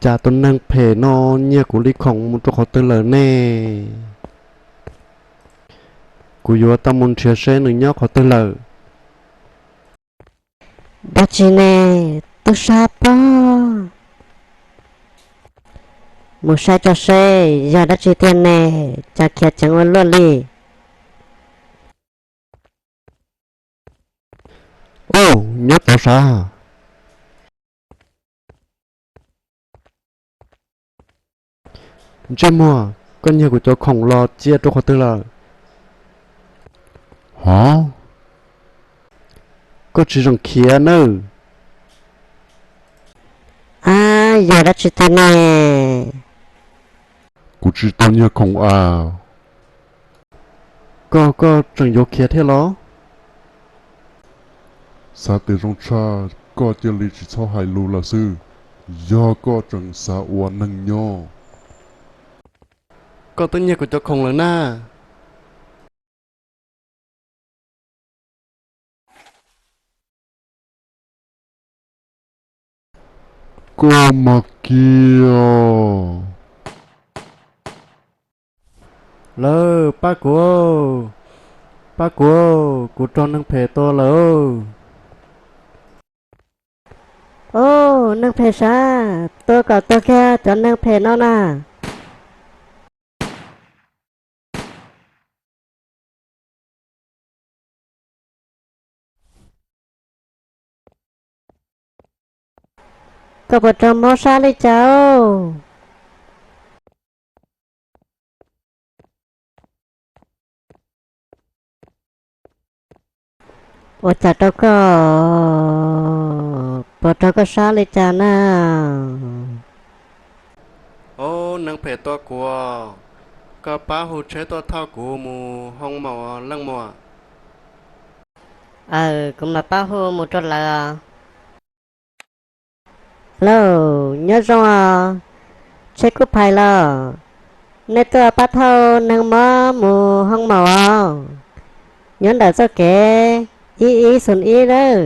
Cas tus neeg phem no nyiag kuv li khoom mus rau qhov twg lawm ne? Kuv yuav tau mus nrhiav seb nws nyob qhov twg lawm. Dab tsi ne? Tub sab pob. Mus saib tso seb yog dab tsi tiag ne, cas khiav ceev ua luaj li. Ub, nyob tod sav. Ntsej muag, koj nyiag kuv cov khoom los cia rau qhov twg lawm? Hov, koj tsis zoo khiav nawb. Ab, yog dab tsi tiag ne? Kuv tsis tau nyiag khoom a. Koj, koj tseem yuav khiav thiab los? Xav tias zoo tshaj, koj cia li tsis txhob hais lus lawm xwb. Yog koj tseem xav ua neeg nyob. Koj twb nyiag kuv cov khoom lawm na. Koj mas kiag. Lawv pab kuv, pab kuv, kuv raug neeg phem tua lawm. Ub, neeg phem sav, tua kom tuag kiag cov neeg phem no na. Koj puas raug mob sab li cas? Ua cas rau koj, puas raug koj sab li cas na? Ub, neeg phem tua kuv, koj pab hu tsheb tuaj thauj kuv mus hoo maum leej muam. Aws, kuv mam pab hu mus rau lawv. Lauj, nyob zoo os, tsheb kub phais los, nej tuaj pab thauj neeg mob mus hoo maum os. Nyob ntawm txoj kev ib ib xoom ib lawm.